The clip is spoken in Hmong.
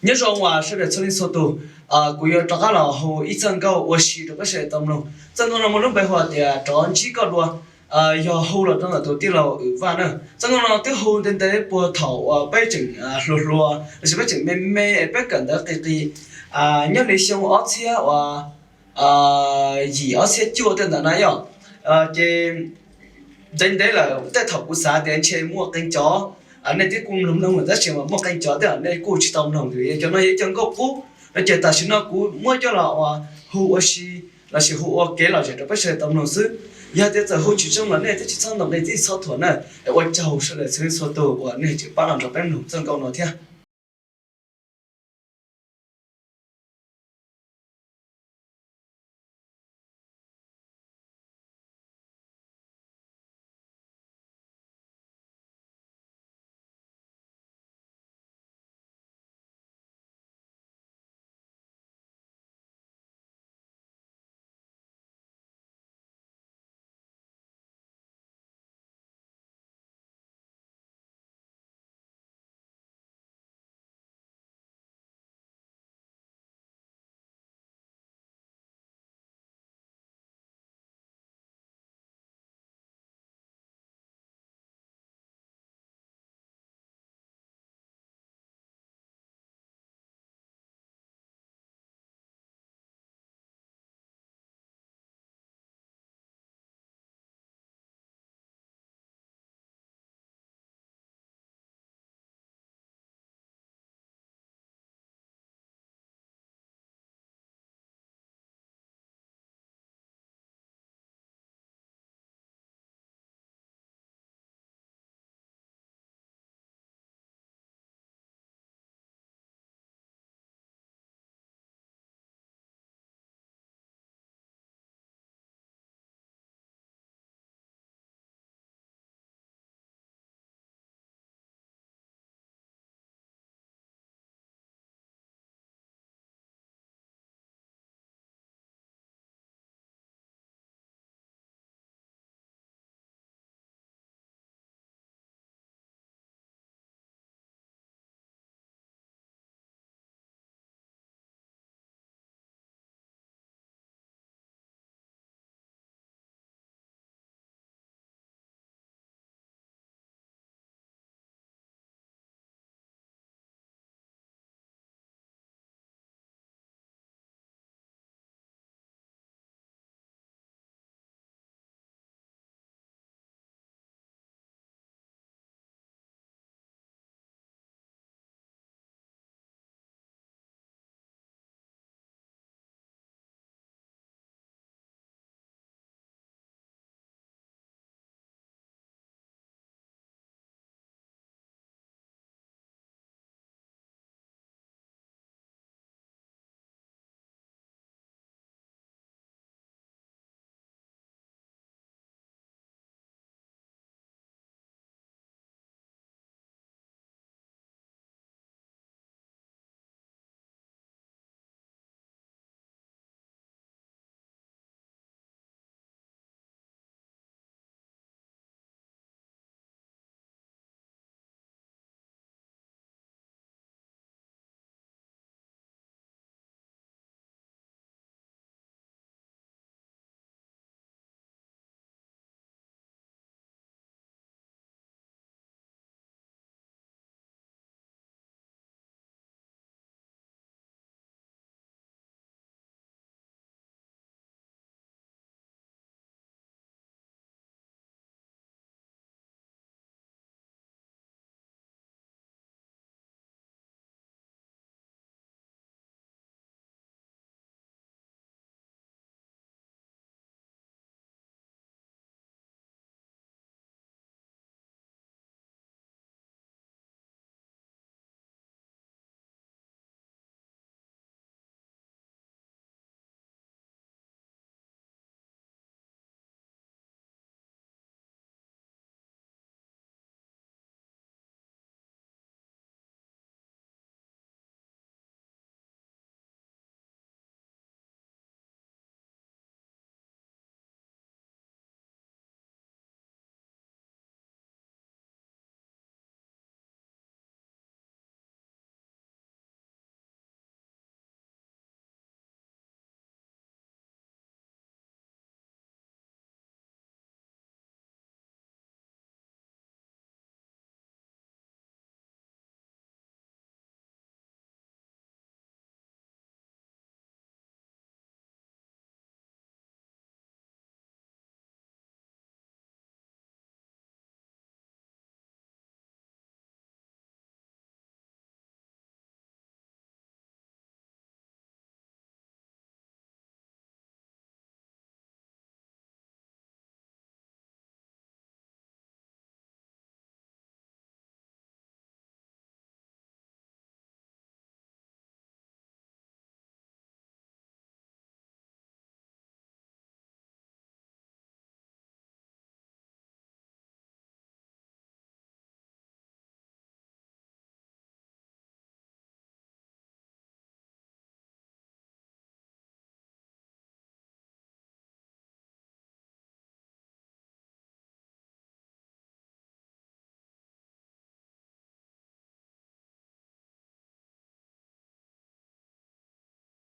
Nyob zoo uas sawv daws txhua leej txhua tus, kuv yuav rov qab los hu ib txoj nkauj ua si rau peb sawv daws tau mloog. Txoj nkauj no muaj lub npe hu tias Rov Ntsib Koj Dua. Yog hu los rau ntawm tus tij laug Wm Vaj na. Txoj nkauj no twb hu ntev ntev puag thaum uas peb tseem hluas hluas lossis peb tseem me me es peb kawm ntawv qis qis, nyob li xyoo ob txhiab uas yim ob txhiab cuaj tej ntawd na yom. Ces ntev ntev lawm, tej thaum kuv xav tias ntshe muaj qee cov nej twb kuj mloog mloog lawm tab sis mas muaj qee cov tej nej kuj tsis tau mloog li. Cov no yog ib co nkauj qub no ces tam sim no kuv muab coj los uas hu ua si lossis hu ua kev lom zem rau peb sawv daws tau mloog xwb. Yog tias txawm hu tsis zoo los nej twb tsis txhob ntoo, nej twb tsis txhob thuam na. Es ua tsaug sawv daws txhua leej txhua tus uas nej tseem pab los nrog peb mloog txoj nkauj no thiab.